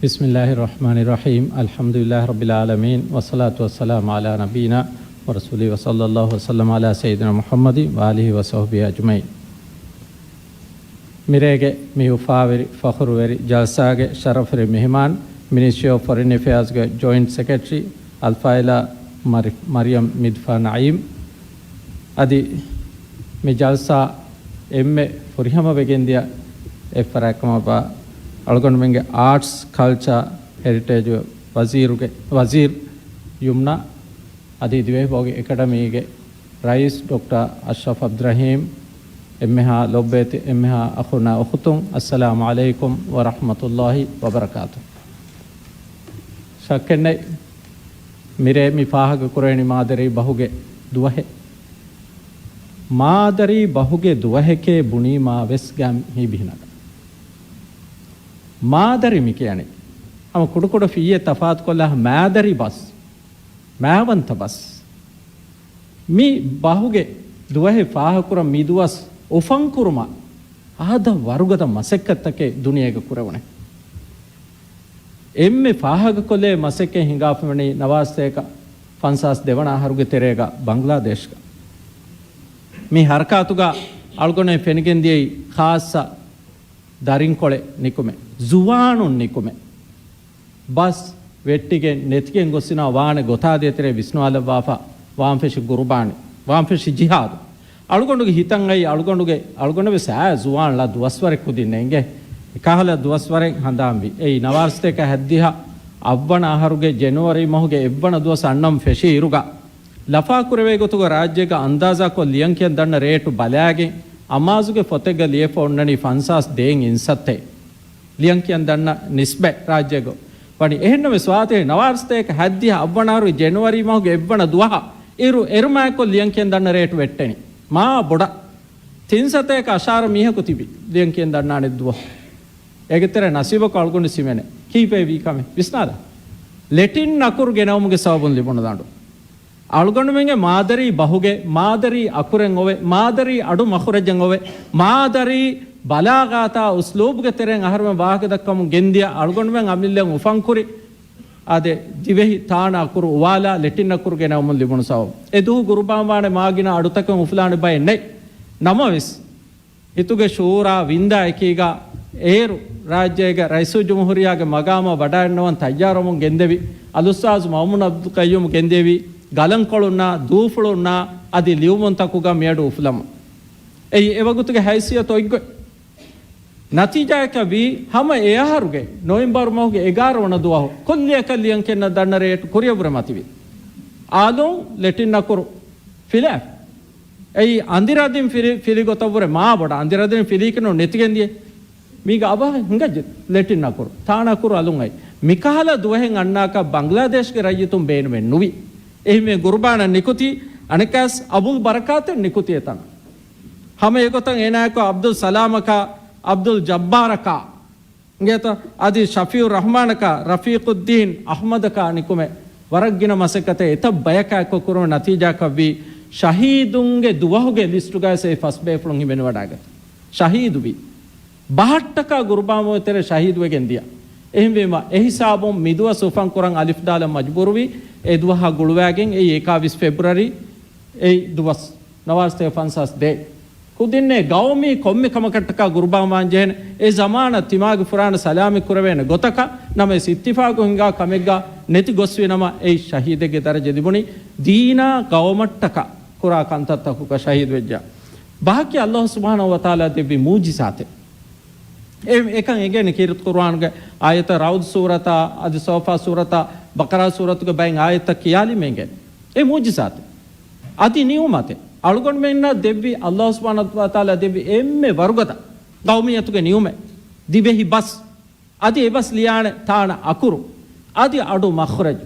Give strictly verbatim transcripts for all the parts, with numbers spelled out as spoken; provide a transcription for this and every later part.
بسم الله الرحمن الرحيم. الحمد لله رب العالمين، والصلاة والسلام على نبينا ورسوله وصلى الله وسلم على سيدنا محمد وآله وصحبه أجمعين. މިރޭގެ މި އުފާވެރި ފަޚުރުވެރި ޖަލްސާގެ ޝަރަފުވެރި މެހެމާން، މިނިސްޓްރީ އޮފް ފޮރިން އެފެއާޒްގެ ޖޮއިންޓް ސެކްރެޓަރީ އަލްފާޟިލާ މަރި-، މަރިޔަމް މިދްފާ ނައީމް. އަދި މި ޖަލްސާ އެންމެ ފުރިހަމަވެގެންދިޔަ އެއްފަރާތްކަމަށްވާ އަޅުގަނޑުމެންގެ އާޓްސް ކަލްޗާ ހެރިޓޭޖް ވަޒީރުގެ، ވަޒީރު ޔުމްނާ، އަދި ދިވެހިބަހުގެ އެކަޑަމީގެ ރައީސް ޑޮކްޓަރ އަޝްރަފް އަބްދުރަހީމް، އެންމެހާ ލޮބުވެތި އެންމެހާ އަޚުންނާ އުޚުތުން، އައްސަލާމު ޢަލައިކުމް ވަރަޙްމަތުﷲ ވަބަރަކާތު. ޝައްކެއްނެތް، މިރޭ މި ފާހަގަ ކުރެވެނީ މާދަރީ ބަހުގެ ދުވަހެއް. މާދަރީ ބަހުގެ ދުވަހެކޭ ބުނީމާ ވެސް ގައިމު ހީބިހިނަގަ. މާދަރީ މި ކިޔަނީ ހަމަ ކުޑަކުޑަ ފިއްޔެއް ތަފާތުކޮށްލާ މާދަރީ ބަސް، މާވަންތަ ބަސް. މި ބަހުގެ ދުވަހެއް ފާހަގަކުރަން މި ދުވަސް އުފަންކުރުމަށް އާދަ ވަރުގަދަ މަސައްކަތްތަކެއް ދުނިޔޭގަ ކުރެވުނެ. އެންމެ ފާހަގަކޮށްލޭ މަސައްކަތް ހިނގާފަ ވަނީ ނަވާރަ ސަތޭކަ ފަންސާސް ދެވަނަ އަހަރުގެ ތެރޭގަ ބަންގްލާދޭޝްގަ. މި ހަރަކާތުގަ އަޅުގަނޑު ފެނިގެންދިޔައީ ޚާއްޞަ ދަރިންކޮޅެއް ނިކުމެ، ޒުވާނުން ނިކުމެ، ބަސް ވެއްޓިގެން ނެތިގެން ގޮސްސިނާ ވާނެ ގޮތާ ދޭތެރޭ ވިސްނުވާލައްވާފަ ވާންފެށި ގުރުބާނެ، ވާންފެށި ޖިހާދު. އަޅުގަނޑުގެ ހިތަށް އައި، އަޅުގަނޑުގެ، އަޅުގަނޑަށް ވެސް އާ ޒުވާން ލާ ދުވަސްވަރެއް ކުދިން ނޭނގެ. އެކަހަލަ ދުވަސްވަރެއް ހަނދާންވި. އެއީ ނަވާރަ ސަތޭކަ ހަތްދިހަ އަށްވަނަ އަހަރުގެ ޖެނުއަރީ މަހުގެ އެއްވަނަ ދުވަސް އަންނަމުން ފެށި އިރުގަ، ލަފާކުރެވޭ ގޮތުގަ ރާއްޖޭގަ އަންދާޒާކޮށް ލިޔަން ކިޔަން ދަންނަ ރޭޓު ބަލާގެން، އަމާޒުގެ ފޮތެއްގަ ލިޔެފަ އޮންނަނީ ފަންސާސް ދޭއް އިންސައްތޭ. ލިޔަން ކިޔަން ދަންނަ ނިސްބަތް ރާއްޖޭގަ ވަނީ. އެހެންނަމަވެސް ވާތީ ނަވާރަ ސަތޭކަ ހަތްދިހަ އަށްވަނަ އަހަރު ޖެނުއަރީ މަހުގެ އެއްވަނަ ދުވަހަށް އިރު އެރުމާއެކު ލިޔަން ކިޔަން ދަންނަ ރޭޓު ވެއްޓެނީ މާ ބޮޑަށް. ތިންސަތޭކަ އަށާރަ މީހަކު ތިބި ލިޔަން ކިޔަން ދަންނާނެ ދުވަހު. އޭގެ ތެރޭ ނަސީބަކު އަޅުގަނޑު ސިމެނެ. ކީއްވެ ވީ ކަމެއް؟ ވިސްނާލާ. ލެޓިން އަކުރު ގެނައުމުގެ ސަބަބުން ލިބުނު ދަނޑު. އަޅުގަނޑުމެންގެ މާދަރީ ބަހުގެ މާދަރީ އަކުރެއް އޮވެ، މާދަރީ އަޑު މަޚުރަޖެއް އޮވެ، މާދަރީ ބަލާޣާތާ އުސްލޫބުގެ ތެރެއިން އަހަރުމެން ވާހަކަ ދައްކަމުން ގެންދިޔަ އަޅުގަނޑުމެން އަމިއްލައަށް އުފަންކުރި އާދެ، ދިވެހި ތާނަ އަކުރު އުވާލާ ލެޓިން އަކުރު ގެނައުމުން ލިބުނު ސަބަބު. އެ ދުވަހު ގުރުބާންވާނެ މާގިނަ އަޑުތަކެއް އުފުލާނެ ބައެއް ނެތް. ނަމަވެސް، ހިތުގެ ޝުއޫރާ ވިންދާ އެކީގަ އޭރު ރާއްޖޭގެ ރައީސުލްޖުމްހޫރިއްޔާގެ މަގާމަށް ވަޑައިގަންނަވަން ތައްޔާރުވަމުން ގެންދެވި، އަލުއުސްތާޛު މައުމޫން އަބްދުލް ޤައްޔޫމް ގެންދެވި، ގަލަންކޮޅުންނާ، ދޫފުޅުންނާ އަދި ލިޔުމުންތަކުގަ މިއަޑު އުފުލަމުން. އެއީ އެވަގުތުގެ ހައިސިއްޔަތު އޮތްގޮތް. ނަތީޖާއަކަށް ވީ، ހަމަ އެ އަހަރުގެ ނޮވެމްބަރު މަހުގެ އެގާރަ ވަނަ ދުވަހު ކުއްލިއަކަށް ލިޔަން ކިޔަން ދަންނަ ރޭޓު ކުރިއަށްވުރެ މަތިވި. އާލުން ލެޓިން އަކުރު ފިލާ. އެއީ އަނދިރަދިން ފިލި، ފިލި ގޮތަށްވުރެ މާ ބޮޑަށް އަނދިރަދިން ފިލީކިނު ނެތިގެން ދިޔަ. މީގަ އަބަހަށް ހިނގައްޖެ ލެޓިން އަކުރު، ތާނަ އަކުރު އަލުން އައި. މިކަހަލަ ދުވަހެއް އަންނާކަށް ބަންގްލާދޭޝްގެ ރައްޔިތުން ބޭނުމެއް ނުވި. އެހިމެ ގުރުބާނަށް ނިކުތީ، އަނެއްކާސް އަބުލް ބަރަކާތެއް ނިކުތީ އެތަނަށް. ހަމަ އެގޮތަށް އޭނާއެކު އަބްދުލް ސަލާމަކާ، އަބްދުލް ޖައްބާރަކާ، އިނގޭތަ؟ އަދި ޝަފީއުއްރަޙްމާނަކާ، ރަފީޤުއްދީން އަޙްމަދަކާ ނިކުމެ، ވަރަށް ގިނަ މަސައްކަތެއް އެތައް ބަޔަކާ އެއްކޮށް ކުރުމަށް ނަތީޖާއަކަށްވީ، ޝަހީދުންގެ ދުވަހުގެ ލިސްޓުގައި އެ ފަސް ބޭފުޅުން ހިމެނިވަޑައިގަތީ. ޝަހީދުވީ. ބަހައްޓަކާ ގުރުބާންވުމެއް ތެރޭ ޝަހީދުވެގެން ދިޔަ. އެހެންވީމަ، އެހިސާބުން މިދުވަސް އުފަންކުރަން އަލިފް ދާލަށް މަޖުބޫރުވީ، އެ ދުވަހާ ގުޅުވާގެން އެއީ އެކާވީސް ފެބްރުއަރީ އެއީ ދުވަސް. ނަވާރަ ސަތޭކަ ފަންސާސް ދޭއް. ކުދިންނޭ ގައުމީ ކޮންމެ ކަމަކަށްޓަކާ ގުރުބާން ވާންޖެހޭނެ. އެ ޒަމާނަށް ތިމާގެ ފުރާނަ ސަލާމަތް ކުރެވޭނެ ގޮތަކަށް ނަމަވެސް އިއްތިފާގު ހިނގާ ކަމެއްގަ ނެތި ގޮސްވި ނަމަ އެއީ ޝަހީދެއްގެ ދަރަޖަ ލިބުނީ ދީނާ ގައުމަށްޓަކާ ކުރާ ކަންތައްތަކުގަ ޝަހީދުވެއްޖާ. ބަހަކީ އައްލާހު ސުބްޙާނަހޫ ވަތަޢާލާ ދެއްވި މުޢުޖިޒާތެއް. އެ، އެކަން އެނގޭނެ ކީރިތި ޤުރުއާންގެ އާޔަތަށް ރަޢުދު ސޫރަތާ، އަދި ޞައްފާތު ސޫރަތާ، ބަޤަރާ ސޫރަތުގެ ބައެއް އާޔަތްތައް ކިޔާލީމަ އެނގޭނެ. އެ މުޢުޖިޒާތެއް. އަދި ނިޢުމަތެއް. އަޅުގަނޑުމެންނަށް ދެއްވި، އައްލާހު ސުބްޙާނަހޫ ވަތަޢާލާ ދެއްވި އެންމެ ވަރުގަދަ ޤައުމިއްޔަތުގެ ނިޢުމަތް. ދިވެހި ބަސް. އަދި އެ ބަސް ލިޔާނެ ތާނަ އަކުރު. އަދި އަޑު މަޚްރަޖު.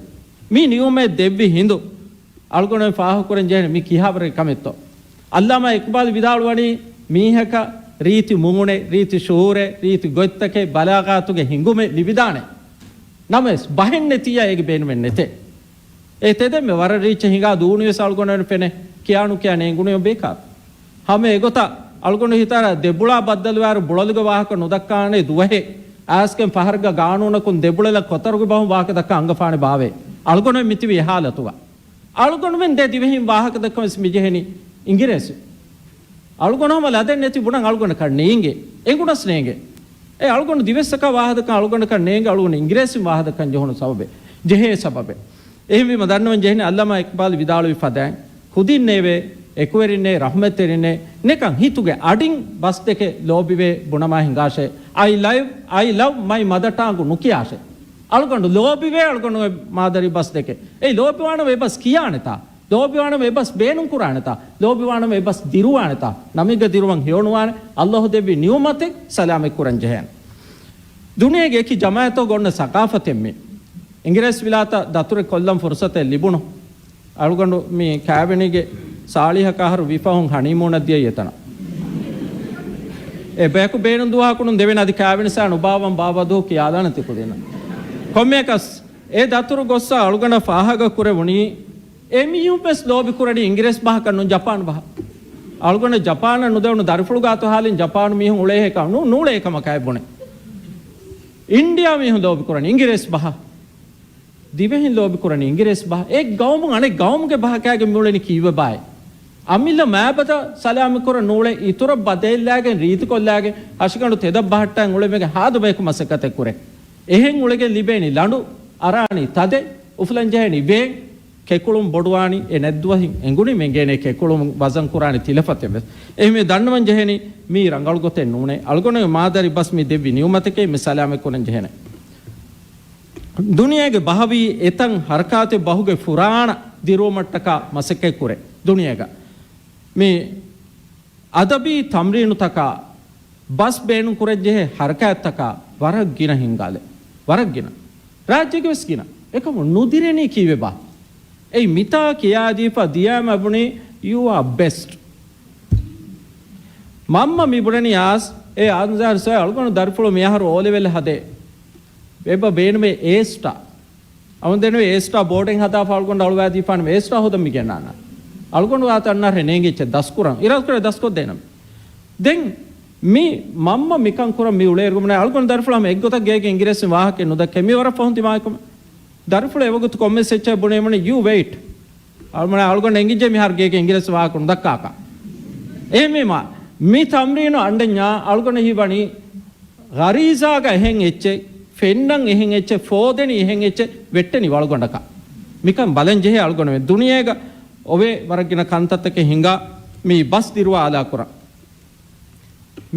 މި ނިޢުމަތް ދެއްވި ހިނދު، އަޅުގަނޑުމެން ފާހަގަކުރަން ޖެހޭނެ މި ކިހާވަރެއް ކަމެއްތޯ؟ ޢައްލާމާ އިޤްބާލް ވިދާޅުވަނީ، މީހަކަށް ރީތި މޫނެއް، ރީތި ޝުޢޫރެއް، ރީތި ގޮތްތަކެއް، ބަލާޣާތުގެ ހިނގުމެއް ލިބިދާނެ. ނަމަވެސް، ބަހެއް ނެތިއްޔާ އޭގެ ބޭނުމެއް ނެތޭ. އެ ތެދެއްމެ ވަރަށް ރީއްޗެއް ހިނގާ ދޫނިވެސް އަޅުގަނޑު ފެނޭ. ކިޔާނުކިޔާ ނޭނގުނުޔޯ ބޭކާރު. ހަމަ އެގޮތަށް އަޅުގަނޑު ހިތާރަ ދެބުޅާ ބައްދަލުވާއިރު ބުޅަލުގެ ވާހަކަ ނުދައްކާނެ ދުވަހެއް. އައިސްގެން ފަހަރުގަ ގާނޫނަކުން ދެބުޅެލަށް ކޮތަރުގެ ބަހުން ވާހަކަ ދައްކާ އަންގަފާނެ ބާވޭ. އަޅުގަނޑުމެން މިތިބީ އެ ހާލަތުގަ. އަޅުގަނޑުމެން ދެ ދިވެހިން ވާހަކަ ދައްކަން ވެސް މިޖެހެނީ އިނގިރޭސި. އަޅުގަނޑު ހަމަ ލަދެއް ނެތި ބުނަން އަޅުގަނޑަކަށް ނޭނގެ. އެނގުނަސް ނޭނގެ. އެ އަޅުގަނޑު ދިވެއްސަކާ ވާހަކަ ދައްކަން އަޅުގަނޑަކަށް ނޭނގެ އަޅުގަނޑު އިނގިރޭސިން ވާހަކަ ދައްކަން ޖެހުނު ސަބަބެއް. ޖެހޭ ސަބަބެއް. އެހެންވީމަ ދަންނަވަން ޖެހެނީ އައްލާމާ އިޤްބާލް ވިދާޅުވި ފަދައިން. ކުދިންނޭވެ، އެކުވެރިންނޭ، ރަޙްމަތްތެރިންނޭ، ނެކަން ހިތުގެ އަޑިން ބަސްދެކެ ލޯބިވޭ ބުނަމާ ހިނގާށޭ. I live, I love my mother tongue ނުކިޔާށޭ. އަޅުގަނޑު ލޯބިވޭ އަޅުގަނޑު މާދަރީ ބަސްދެކެ. އެއީ ލޯބިވާނަމަ އެ ބަސް ކިޔާނެތާ؟ ލޯބިވާނަމަ އެ ބަސް ބޭނުންކުރާނެތާ؟ ލޯބިވާނަމަ އެ ބަސް ދިރުވާނެތާ؟ ނަމެއްގަ ދިރުވަން ހެޔޮނުވާނެ. ﷲ ދެއްވި ނިޢުމަތެއް ސަލާމަތްކުރަން ޖެހޭނެ. ދުނިޔޭގެ އެކި ޖަމާޢަތަކުގަ އޮންނަ ސަޤާފަތެއް މީ. އިނގިރޭސި ވިލާތަށް ދަތުރެއް ކޮށްލަން ފުރުޞަތެއް ލިބުނު. އަޅުގަނޑު މި ކާވެނީގެ ސާޅީހަކަށް އަހަރު ވީފަހުން ހަނީމޫނަށް ދިޔައީ އެތަނަށް. އެ ބަޔަކު ބޭނުން ދުވަހަކުނު ދެވެން އަދި ކާވެނި ސާ ނުބާވަން ބާވަދޫ ކިޔާލާނެ ތިކުދިންނަށް. ކޮންމެއަކަސް އެ ދަތުރު ގޮއްސަ އަޅުގަނޑަށް ފާހަގަ ކުރެވުނީ، އެ މީހުން ވެސް ލޯބި ކުރަނީ އިނގިރޭސި ބަހަކަށް ނޫން ޖަޕާން ބަހަށް. އަޅުގަނޑަށް ޖަޕާނަށް ނުދެވުނު ދަރިފުޅު ގާތު ހާލިން ޖަޕާނު މީހުން އުޅޭހެކަ ނޫ-، ނޫޅޭ ކަމަކާ އެބުނެ. އިންޑިޔާ މީހުން ލޯބި ކުރަނީ އިނގިރޭސި ބަހަށް. ދިވެހިން ލޯބި ކުރަނީ އިނގިރޭސި ބަހަށް. އެ ގައުމުން އަނެއް ގައުމުގެ ބަހަކާގެން މިއުޅެނީ ކީއްވެ ބާއޭ؟ އަމިއްލަ މާބަދަ ސަލާމަތްކުރަން ނޫޅޭ، އިތުރަށް ބަދައެއްލާގެން ރީތިކޮށްލާގެން ހަށިގަނޑު ތެދަށް ބަހައްޓާ އުޅެމެގެ ހާދަ ބަޔަކު މަސައްކަތެއް ކުރޭ. އެހެން އުޅެގެން ލިބޭނީ ލަނޑު، އަރާނީ ތަދެއް، އުފުލަން ޖެހޭނީ ވޭން، ކެކުޅުން ބޮޑުވާނީ އެ ނެތްދުވަހިން އެނގުނީމަ އެނގޭނެ ކެކުޅުން ވަޒަން ކުރާނީ ތިލަފަތެއް ވެސް. އެހެންވެ ދަންނަވަން ޖެހެނީ މީ ރަނގަޅު ގޮތެއް ނޫނޭ. އަޅުގަނޑުގެ މާދަރީ ބަސް މި ދެއްވި ނިޢުމަތެކޭ މި ސަލާމަތް ކުރަން ޖެހޭނެ. ދުނިޔޭގެ ބަހަވީ އެތަން ހަރަކާތެއް ބަހުގެ ފުރާނަ ދިރުވުމަށްޓަކާ މަސައްކަތް ކުރޭ. ދުނިޔޭގަ މި އަދަބީ ތަމްރީނުތަކާ، ބަސް ބޭނުން ކުރަންޖެހޭ ހަރަކާތްތަކާ ވަރަށް ގިނަ ހިންގާލެ. ވަރަށް ގިނަ. ރާއްޖޭގެ ވެސް ގިނަ. އެކަމު ނުދިރެނީ ކީއްވެބާ؟ އެއީ މިތާ ކިޔާދީފަ ދިޔައިމަ ބުނީ، "You are best." މަންމަ މި ބުނަނީ އާސް، އޭ އަންޒާރް ސޮއި އަޅުގަނޑު ދަރިފުޅު މިއަހަރު އޯލެވެލް ހަދޭ. އެބަ ބޭނުމޭ އޭ ސްޓާ. އަމަ ދެން އޭ ސްޓާ ބޯޑެއް ހަދާފަ އަޅުގަނޑު އަޅުވާދީފާނަމަ އޭ ސްޓާ ހޯދަން މި ގެންނާނަ. އަޅުގަނޑު އާތަންނަށް ނޭނގިއްޗެއް ދަސްކުރަން. އިރާދަކުރޭ ދަސްކޮށްދޭނަމޭ. ދެން މި މަންމަ މިކަން ކުރަން މި އުޅޭ އިރުގަމުނާ އަޅުގަނޑު ދަރިފުޅާމަ އެއްގޮތަށް ގޭގެ އިނގިރޭސިން ވާހަކައެއް ނުދައްކޭ. މި ވަރަށް ފަހުން ތިމާއެކު ދަރިފުޅު އެވަގުތު ކޮންމެސް އެއްޗެއް ބުނޭމަނި، "You wait." އަޅުމަނާ އަޅުގަނޑު އެނގިއްޖެ މިހާރު ގޭގެ އިނގިރޭސި ވާހަކަ ނުދައްކާކަށް. އެހެންވީމަ، މި ތަމްރީނު އަންޑެންޏާ އަޅުގަނޑަށް ހީވަނީ، ޣަރީޒާގަ އެހެން އެއްޗެއް، ފެންނަން އެހެން އެއްޗެއް، ފޯދެނީ އެހެން އެއްޗެއް، ވެއްޓެނީ ވަޅުގަނޑަކަށް. މިކަން ބަލަން ޖެހޭ އަޅުގަނޑުމެން. ދުނިޔޭގަ އޮވޭ ވަރަށް ގިނަ ކަންތައްތަކެއް ހިނގާ، މި ބަސް ދިރުވާ އާލާ ކުރަން.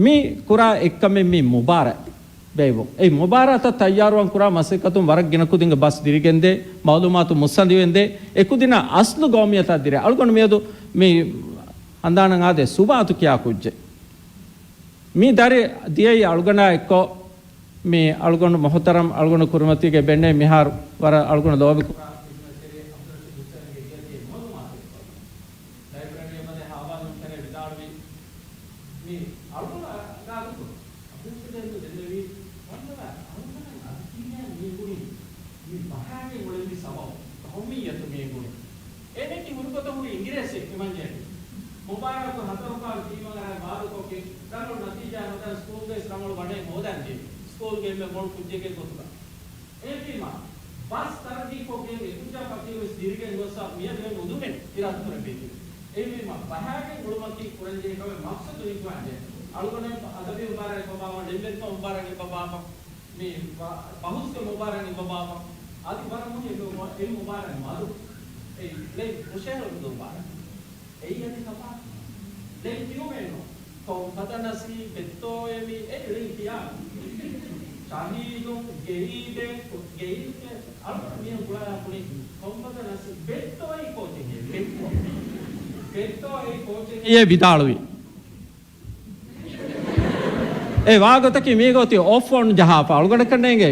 މި ކުރާ އެއްކަމެއް މި މުބާރާތް ބޭއްވުން. އެ މުބާރާތަށް ތައްޔާރުވާން ކުރާ މަސައްކަތުން ވަރަށް ގިނަ ކުދިންގެ ބަސް ދިރިގެންދޭ، މައުލޫމާތު މުއްސަނދިވެންދޭ، އެކުދިންނަށް އަސްލު ގައުމިއްޔަތާ ދިރޭ. އަޅުގަނޑު މިއަދު މި ހަނދާނަށް އާދޭ ސުބާތު ކިޔާ ކުއްޖެއް. މި ދަރި ދިޔައީ އަޅުގަނޑާ އެއްކޮށް، މި އަޅުގަނޑު މުޙުތަރަމް އަޅުގަނޑު ކުރިމަތީގެ ބެންނެވި މިހާރު ވަރަށް އަޅުގަނޑު ލޯބި ކުރާ އަބްދުލް ރަޝީދު ހުސެންގެ ގެޔަކީ މައުލޫމާތެއް ކޮށް، ލައިބްރަރީއެއް މަދެ ހާވާލުން ކަރޭ ވިދާޅުވި، މި އަޅުގަނޑު ގާތުކޮށް އަބްދުލް ރަޝީދު ދެންނެވީ، ވަންނަވާ އަޅުގަނޑަށް އަދި ކިހިނެއް މި އެނގުނީ؟ މި ބަހާގެން އުޅެންވީ ސަބަބު، ގައުމިއްޔަތު މި އެނގުނީ. އޭނައަކީ ހުރިގޮތަށް ހުރި އިނގިރޭސި އެމަންޖެހެން. މުބާރާތު ހަތަރުފާން ތީމަގަރާ ވާދަކޮށްގެން ރަނގަޅު ނަތީޖާ ހަދާ ސްކޫލްގައި ރަނގަޅު ވަނެއް ހޯދަންޖެހޭ. ސްކޫލްގެ އެންމެ މޮޅު ކުއްޖެއްގެ ގޮތުގަ. އެހެންވީމަ، ބަސް ތަރައްގީކޮށްގެން އެކުއްޖާ ފަކީރުވެސް ދިރިގެން ގޮއްސަ މިއަދު އެ ނުދުމެއް އިރާދަކުރެއްވިއެވެ. އެހެންވީމަ، ބަހާގެން އުޅުމަކީ ކުރަންޖެހޭ ކަމެއް މަޤްޞަދު ހިންގުވާންޖެހޭ. އަޅުގަނޑު އަދަބީ މުބާރާތް ބަބާފަ، ޅެންވެރިކަމު މުބާރާތް ބަބާފަ، މި ބަ-، ބަހުސްގެ މުބާރާތް ބަބާފަ، އަދި ވަރަށް މުހިއްމު އެ މުބާރާތް މަދު. އެ ޅެން ހުށަހެޅުނު މުބާރާތް. އެއީ އަދި ތަފާތު. ޅެން ކިޔުމެއްނު. ކޮންފަދަ ނަސީ ބެއްތޯއޭ މީ އެ ޅެން ކިޔާ. ޝަހީދުން ގެއީދެ ގެއީދެ އަޅުގަނޑު މީހުން ގުޅާލާ ކުރިން ކޮންފަދަ ނަސީ ބެއްތޯއީ ކޯޗެއްހޭ ބެއްތޯ. ބެއްތޯއީ ކޯޗެއްހޭ ވިދާޅުވި. އެ ވާގޮތަކީ މީގޮތީ އޮފް އޮން ޖަހާފަ އަޅުގަނޑަކަށް ނޭނގޭ.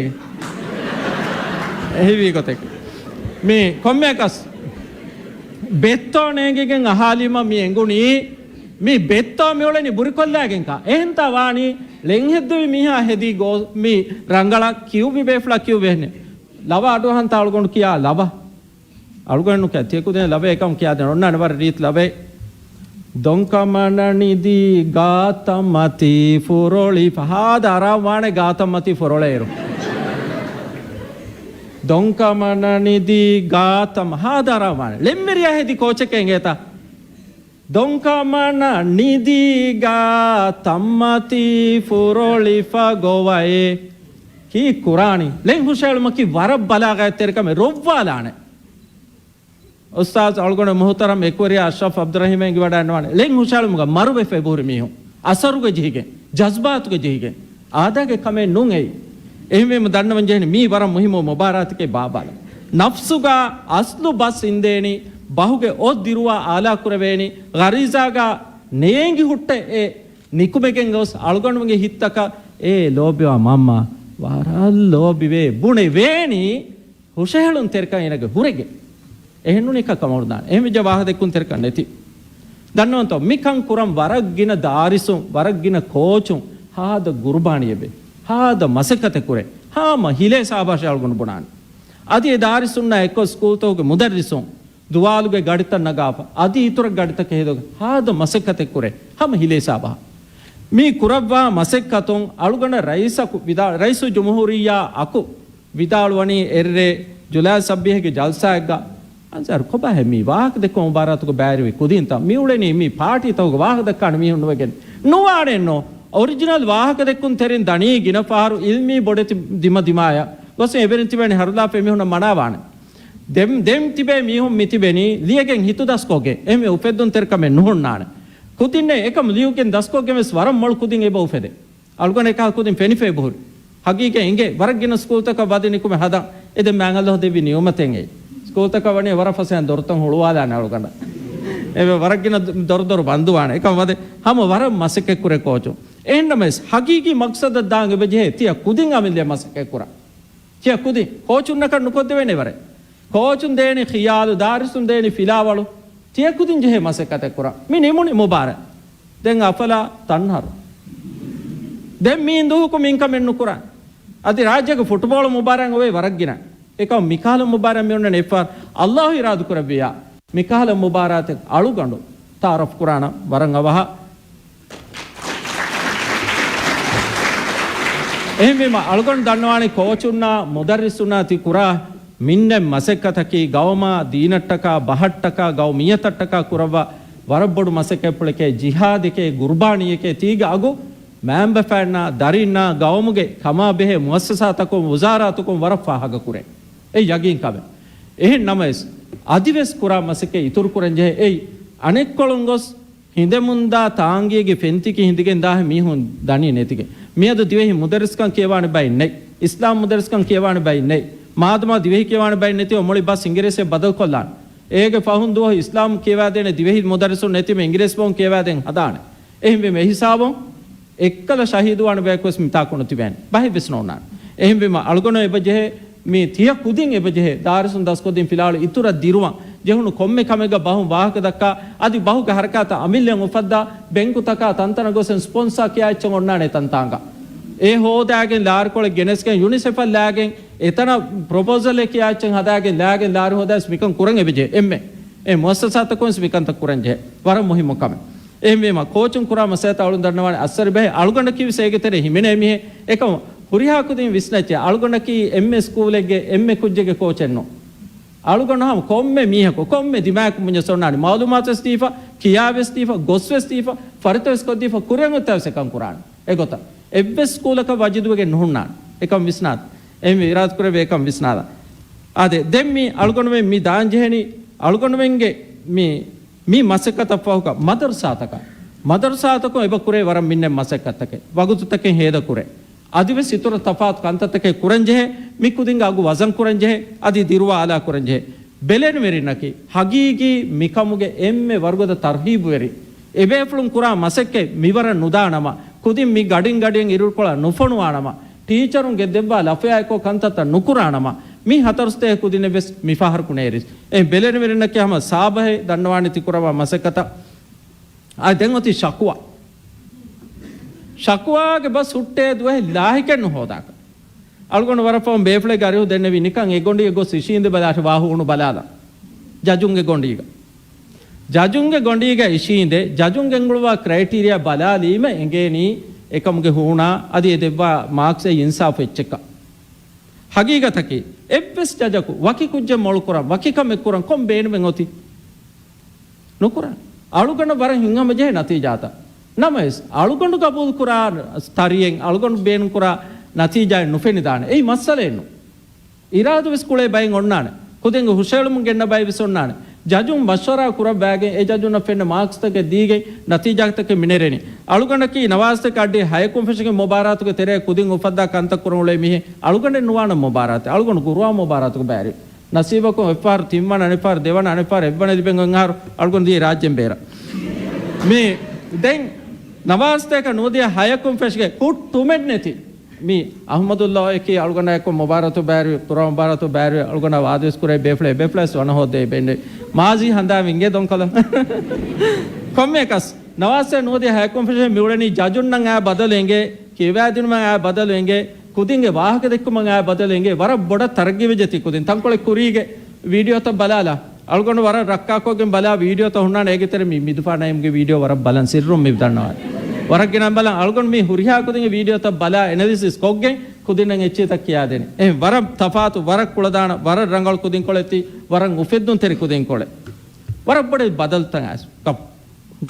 އެހިވީ ގޮތެއް. މީ ކޮންމެއަކަސް ބެއްތޯ ނޭނގިގެން އަހާލީމަ މި އެނގުނީ، މި ބެއްތޯ މިއުޅެނީ ބުރިކޮށްލާގެންކަ. އެހެންތާ ވާނީ ޅެންހެއްދެވި މީހާ ހެދީ ގޯ-، މި ރަނގަޅަށް ކިޔުއްވި ބޭފުޅާ ކިޔުއްވޭހެނެއް. ލަވަ އަޑުއަހަންތާ އަޅުގަނޑު ކިޔާ ލަވަ. އަޅުގަނޑު ކިޔާ ތިޔަކުދިން ލަވަ އެކަމު ކިޔާދޭން އޮންނާނެ ވަރަށް ރީތި ލަވައެއް. ދޮންކަމަނަ ނިދީ ގާތަށް މަތީ ފުރޮޅިފަ. ހާދަ އަރާ ވާނެ ގާތަށް މަތީ ފުރޮޅޭއިރު. ދޮންކަމަނަ ނިދީ ގާތަށް މަ-، ހާދަ އަރާ ވާނެ. ޅެންވެރިޔާ ހެދި ކޯޗެކޭ އިނގޭތަ؟ ދޮންކަމަނަ ނިދީ ގާތަށް މަތީ ފުރޮޅިފަ ގޮވައޭ. ކީއް ކުރާނީ؟ ޅެން ހުށައެޅުމަކީ ވަރަށް ބަލާޣަތްތެރިކަމެއް، ރޮއްވާލާނެ. އުސްތާޒު އަޅުގަނޑު މުހުތަރަމް އެކުވެރިޔާ އަޝްރަފް އަބްދުރަހީމް އެނގިވަޑައިގަންނަވާނެ. ޅެން ހުށައެޅުމުގަ މަރުވެފަ އެބަހުރި މީހުން. އަސަރުގަ ޖެހިގެން، ޖަޒްބާތުގަ ޖެހިގެން. އާދައިގެ ކަމެއް ނޫން އެއީ. އެހެންވީމަ ދަންނަވަން ޖެހެނީ މީ ވަރަށް މުހިއްމު މުބާރާތެކޭ ބާބާލަ. ނަފްސުގަ އަސްލު ބަސް އިންދޭނީ، ބަހުގެ އޮށް ދިރުވާ އާލާ ކުރެވޭނީ، ޣަރީޒާގަ ނޭނގި ހުއްޓެ އެ ނިކުމެގެން ގޮސް އަޅުގަނޑުމެންގެ ހިތްތަކަށް އޭ ލޯބިވާ މަންމާ ވަރަށް ލޯބިވޭ ބުނެވޭނީ. ހުށަހެޅުންތެރިކަން އޭނަގެ ހުރެގެން. އެހެންނޫނީ ކަ-، ކަމަށް ނުދާނެ. އެހެންވެއްޖެ ވާހަކަ ދެއްކުންތެރިކަން ނެތި. ދަންނަވަންތޯ، މިކަން ކުރަން ވަރަށް ގިނަ ދާރިސުން، ވަރަށް ގިނަ ކޯޗުން ހާދަ ގުރުބާނީއެވެ. ހާދަ މަސައްކަތެއް ކުރޭ. ހާމަ ހިލޭ ސާބާޝޭ އަޅުގަނޑު ބުނާނެ. އަދި އެ ދާރިސުންނާ އެއްކޮށް ސްކޫލްތަކުގެ މުދައްރިސުން ދުވާލުގެ ގަޑިތައް ނަގާފަ، އަދި އިތުރަށް ގަޑިތަކެއް ހެދުގެ ހާދަ މަސައްކަތެއް ކުރޭ. ހަމަ ހިލޭ ސާބާ. މި ކުރައްވާ މަސައްކަތުން އަޅުގަނޑަށް ރައީސަކު ވިދާ-، ރައީސުލްޖުމްހޫރިއްޔާ އަކު ވިދާޅުވަނީ އެއްރޭ ޖުލައި ސައްބީހުގެ ޖަލްސާއެއްގަ، އަންސާރު ކޮބާހޭ މީ ވާހަކަ ދެއްކުމަށް މުބާރާތުގަ ބައިވެރިވި ކުދިންތަ؟ މި އުޅެނީ މީ ޕާޓީތަކުގަ ވާހަކަ ދައްކާނެ މީހުން ނުވެގެން. ނުވާނެއްނު. އޮރިޖިނަލް ވާހަކަ ދެއްކުން ތެރެއިން ދަނީ ގިނަ ފަހަރު އިލްމީ ބޮޑެތި ދިމަ ދިމާޔަށް ގޮސް އެވެރިން ތިބެނީ ހަރުލާފަ އެމީހުންނަށް މަނާވާނެ. ދެން، ދެން ތިބޭ މީހުން މިތިބެނީ ލިޔެގެން ހިތު ދަސްކޮށްގެން. އެހެންވެ އުފެއްދުންތެރިކަމެއް ނުހުންނާނެ. ކުދިންނެއް އެކަމު ލިޔުގެން ދަސްކޮށްގެން ވެސް ވަރަށް މޮޅު ކުދިން އެބަ އުފެދޭ. އަޅުގަނޑަށް އެކަހަލަ ކުދިން ފެނިފަ އެބަހުރި. ހަގީގަތް އިނގޭ ވަރަށް ގިނަ ސްކޫލްތަކަށް ވަދެ ނިކުމެ ހަދަން. އެ ދެން މާތް އައްލާހު ދެއްވި ނިޢުމަތެއް އެއީ. ސްކޫލްތަކަށް ވަނީ ވަރަށް ފަސޭހައިން ދޮރުތައް ހުޅުވާލާނެ އަޅުގަނޑަށް. އެ ވަރަށް ގިނަ ދޮރުދޮރު ބަންދުވާނެ. އެކަމަށް ވަދެ ހަމަ ވަރަށް މަސައްކަތްކުރޭ ކޯޗުން. އެހެންނަމަވެސް ހަގީގީ މަޤްޞަދަށް ދާން އެބަޖެހޭ ތިޔަ ކުދިން އަމިއްލައަށް މަސައްކަތްކުރަން. ތިޔަ ކުދިން ކޯޗުންނަކަށް ނުކޮށްދެވޭނެ ވަރެއް. ކޯޗުން ދޭނެ ޚިޔާލު، ދާރިސުން ދޭނެ ފިލާވަޅު. ތިޔަ ކުދިން ޖެހޭ މަސައްކަތެއް ކުރަން. މި ނިމުނި މުބާރާތް. ދެން އަފަލާ ތަންހަރު. ދެން މީން ދުވަހަކު މިންކަމެއް ނުކުރާނެ. އަދި ރާއްޖޭގެ ފުޓްބޯޅަ މުބާރާތް އޮވޭ ވަރަށް ގިނަ. އެކަމް މިކަހަލަ މުބާރާތް މި އޮންނަނީ އެއްފަހަރު އައްލާހު އިރާދަކުރެއްވިއްޔާ، މިކަހަލަ މުބާރާތެއް އަޅުގަނޑު ތައާރަފް ކުރާނަން ވަރަށް އަވަހަށް. އެހެންވީމަ، އަޅުގަނޑު ދަންނަވާނީ ކޯޗުންނާ މުދައްރިސުންނާ ތި ކުރާ މިންނެއް މަސައްކަތަކީ، ގައުމާ ދީނަށްޓަކާ ބަހަށްޓަކާ ގައުމިއްޔަތަށްޓަކާ ކުރައްވާ ވަރަށް ބޮޑު މަސައްކަތްޕުޅެކޭ، ޖިހާދެކޭ، ގުރުބާނީއެކޭ. ތީގެ އަގު މައިންބަފައިންނާ، ދަރީންނާ، ގައުމުގެ ކަމާބެހޭ މުއައްސަސާތަކުން، ވުޒާރާތަކުން ވަރަށް ފާހަގަކުރޭ. އެ ޔަގީން ކަމެއް. އެހެން ނަމަވެސް، އަދިވެސް ކުރާ މަސައްކަތް އިތުރުކުރަންޖެހޭ. އެއީ، އަނެއްކޮޅުން ގޮސް ހިނދެމުންދާ ތާނގީގެ ފެންތިކި ހިނދިގެން ދާހެ މީހުން ދަނީ ނެތިގެން. މިއަދު ދިވެހި މުދައްރިސްކަން ކިޔަވާނެ ބައެއް ނެތް. އިސްލާމް މުދައްރިސްކަން ކިޔަވާނެ ބައެއް ނެތް. މާދަމާ ދިވެހި ކިޔަވާނެ ބައެއް ނެތިވެ މުޅި ބަސް އިނގިރޭސިއަށް ބަދަލުކޮށްލާނެ. އޭގެ ފަހުން ދުވަހު އިސްލާމް ކިޔަވާދޭނެ ދިވެހި މުދައްރިސުން ނެތިމެ އިނގިރޭސި ބަހުން ކިޔަވާދޭން ހަދާނެ. އެހެންވީމަ އެހިސާބުން އެއްކަލަ ޝަހީދުވާނެ ބަޔަކުވެސް މިތާކު ނުތިބޭނެ. ބަހެއްވެސް ނޯންނާނެ. އެހެންވީމަ އަޅުގަނޑު އެބަޖެހޭ މި ތިޔަ ކުދިން އެބަޖެހޭ ދާރިސުން ދަސްކޮށްދިން ފިލާވަޅު އިތުރަށް ދިރުވަން ޖެހުނު ކޮންމެ ކަމެއްގަ ބަހުން ވާހަކަ ދައްކާ، އަދި ބަހުގެ ހަރަކާތަށް އަމިއްލައިން އުފައްދާ، ބެންކުތަކާ ތަންތަނަށް ގޮސް ސްޕޮންސާ ކިޔާ އެއްޗެއް އޮންނާނެ ތަންތާނގަ. އެ ހޯދާގެން ލާރިކޮޅެއް ގެނެސްގެން ޔުނިސެފަށް ލާގެން އެތަނަށް ޕްރޮޕޯސަލެއް ކިޔާ އެއްޗެއް ހަދާގެން ލާގެން ލާރި ހޯދާ ވެސް މިކަން ކުރަން އެބަޖެހޭ. އެންމެ އެ މުއައްސަސާތަކުން ވެސް މިކަންތައް ކުރަން ޖެހޭ. ވަރަށް މުހިއްމު ކަމެއް. އެހެންވީމަ، ކޯޗުން ކުރާ މަސައްކަތަށް އަޅުން ދަންނަވާނެ އަސަރު ބެހޭ އަޅުގަނޑަކީ ވެސް އޭގެ ތެރޭ ހިމެނޭ މީހެއް. އެކަމަށް ހުރިހާ ކުދިން ވިސްނައްޗޭ. އަޅުގަނޑަކީ އެންމެ ސްކޫލެއްގެ އެންމެ ކުއްޖެއްގެ ކޯޗެއް ނޫން. އަޅުގަނޑު ހަމަ ކޮންމެ މީހަކު، ކޮންމެ ދިމާއަކު ބުންޏަސް އޮންނާނެ. މައުލޫމާތުވެސް ދީފަ، ކިޔާވެސް ދީފަ، ގޮސްވެސް ދީފަ، ފަރިތަވެސް ކޮށްދީފަ، ކުރިއަށް އޮތްތާވެސް އެކަން ކުރާނެ. އެގޮތަށް އެއްވެސް ސްކޫލަކަށް ވަޖިދުވެގެން ނުހުންނާނެ. އެކަން ވިސްނާލަ. އެހެންވެ އިރާދަކުރެއްވި އެކަން ވިސްނާލަ. އާދެ، ދެން މި އަޅުގަނޑުމެން މި ދާން ޖެހެނީ، އަޅުގަނޑުމެންގެ މި، މި މަސައްކަތަށް ފަހުގަ މަދަރުސާތަކަށް، މަދަރުސާތަކުން އެބަ ކުރޭ ވަރަށް މިންނެ މަސައްކަތްތަކެއް، ވަގުތުތަކެއް ހޭދަ ކުރޭ. އަދިވެސް އިތުރަށް ތަފާތު ކަންތައްތަކެއް ކުރަންޖެހޭ، މި ކުދިންގެ އަގު ވަޒަން ކުރަންޖެހޭ، އަދި ދިރުވާ އާލާ ކުރަންޖެހޭ. ބެލެނިވެރިންނަކީ ހަގީގީ މިކަމުގެ އެންމެ ވަރުގަދަ ތަރްހީބުވެރި. އެބޭފުޅުން ކުރާ މަސައްކަތް މިވަރަށް ނުދާނަމަ، ކުދިން މި ގަޑިން ގަޑިއަށް އިރުކޮޅަށް ނުފޮނުވާނަމަ، ޓީޗަރުންގެ ދެއްވާ ލަފަޔާއެއްކޮށް ކަންތައްތައް ނުކުރާނަމަ، މި ހަތަރު ސަތޭކަ ކުދިންނެއްވެސް މިފަހަރަކު ނޭރިސް. އެ ބެލެނިވެރިންނަކީ ހަމަ ސާބަހެއް ދަންނަވާނެ ތި ކުރައްވާ މަސައްކަތަށް. އާ، ދެން އޮތީ ޝަކުވާ. ޝަކުވާގެ ބަސް ހުއްޓޭ ދުވަހެއް ލާހިކެއް ނުހޯދާކަށް. އަޅުގަނޑު ވަރަށް ފަހުން ބޭފުޅެއްގެ އަރިހު ދެންނެވި ނިކަން އެ ގޮނޑިއެއް ގޮސް އިށީނދެ ބަލާށި ވާހު ހޫނު ބަލާލަން. ޖަޖުންގެ ގޮނޑީގަ. ޖަޖުންގެ ގޮނޑީގަ އިށީނދެ، ޖަޖުން ގެންގުޅުވާ ކްރައިޓީރިއާ ބަލާލީމަ އެނގޭނީ އެކަމުގެ ހޫނާ އަދި އެ ދެއްވާ މާކްސް އެއް އިންސާފު އެއްޗެއްކަން. ހަގީގަތަކީ، އެއްވެސް ޖަޖަކު ވަކި ކުއްޖެއް މޮޅުކުރަން، ވަކި ކަމެއް ކުރަން ކޮން ބޭނުމެއް އޮތީ؟ ނުކުރާނެ. އަޅުގަނޑަށް ވަރަށް ހިތްހަމަޖެހޭ ނަތީޖާތައް. ނަމަވެސް، އަޅުގަނޑު ގަބޫލުކުރާ ތަރިއެއް، އަޅުގަނޑު ބޭނުންކުރާ ނަތީޖާއެއް ނުފެނިދާނެ. އެއީ މައްސަލައެއް ނޫން. އިރާދަވެސް ކުޅޭ ބައެއް އޮންނާނެ. ކުދިންގެ ހުށައެޅުމުން ގެންނަ ބައެއްވެސް އޮންނާނެ. ޖަޖުން މަޝްވަރާ ކުރައްވާގެން، އެ ޖަޖުންނަށް ފެންނަ މާކްސްތަކެއް ދީގެން، ނަތީޖާތަކެއް މިނެރެނީ. އަޅުގަނޑަކީ ނަވާސްތަކެއ އައްޑިހަ ހަޔަކުން ފެށިގެން މުބާރާތުގެ ތެރެއަށް ކުދިން އުފައްދާ ކަންތައް ކުރަން އުޅޭ މީހެއް. އަޅުގަނޑެއް ނުވާނަމަ މުބާރާތެއް. އަޅުގަނޑު ގުރުއާން މުބާރާތުގެ ބައިވެރި. ނަސީބަކުން އެއްފަހަރު ތިންވަނަ، އަނެއްފަހަރު ދެވަނަ، އަނެއްފަހަރު އެއްވަނަ ލިބެން އޮތް އަހަރު އަޅުގަނޑު ދިޔަ ރާއްޖޭން ބޭރަށް. މީ ދެން ނަވާސްތަކަ ނުވަދިހަ ހަޔަކުން ފެށިގެން ހުއްޓުމެއް ނެތި. މީ އަހުމަދުﷲ އެކީ އަޅުގަނޑާއެކު މުބާރާތު ބައިވެރި، ގުރުއާން މުބާރާތު ބައިވެރި، އަޅުގަނޑާ ވާދަވެސް ކުރޭ ބޭފުޅެއް، ބޭފުޅަސް ވަނަ ހޯއްދޭ ބެންޑެ. މާޒީ ހަނދާން ވިންގޭ ދޮންކޮލަ. ކޮންމެއަކަސް، ނަވާސްތަކަ ނުވަދިހަ ހަޔަކުން ފެށިގެން މިއުޅެނީ ޖަޖުންނަށް އާ ބަދަލު އެނގޭ، ކިޔަވާދިނުމަށް އާ ބަދަލު އެނގޭ، ކުދިންގެ ވާހަކަ ދެއްކުމަށް އާ ބަދަލު އެނގޭ، ވަރަށް ބޮޑަށް ތަރައްގީވެއްޖެ ތި ކުދިން. ތަންކޮޅެއް ކުރީގެ ވީޑިއޯތައް ބަލާލާ. އަޅުގަނޑު ވަރަށް ރައްކާކޮށްގެން ބަލާ ވީޑިއޯތައް ހުންނާނެ އޭގެ ތެރެ މި މިދުފާ ނައީމްގެ ވީޑިއޯ ވަރަށް ބަލަން ސިއްރުން މި ދަންނަވާ. ވަރަށް ގިނަ ބަލަން އަޅުގަނޑު މި ހުރިހާ ކުދިންގެ ވީޑިއޯތައް ބަލާ އެނަލިސިސް ކޮށްގެން ކުދިންނަށް އެއްޗިތައް ކިޔާދޭނެ. އެހެން ވަރަށް ތަފާތު، ވަރަށް ކުޅަދާނަ، ވަރަށް ރަނގަޅު ކުދިންކޮޅެއް ތި، ވަރަށް އުފެއްދުންތެރި ކުދިންކޮޅެއް. ވަރަށް ބޮޑެތި ބަދަލުތައް އައިސް.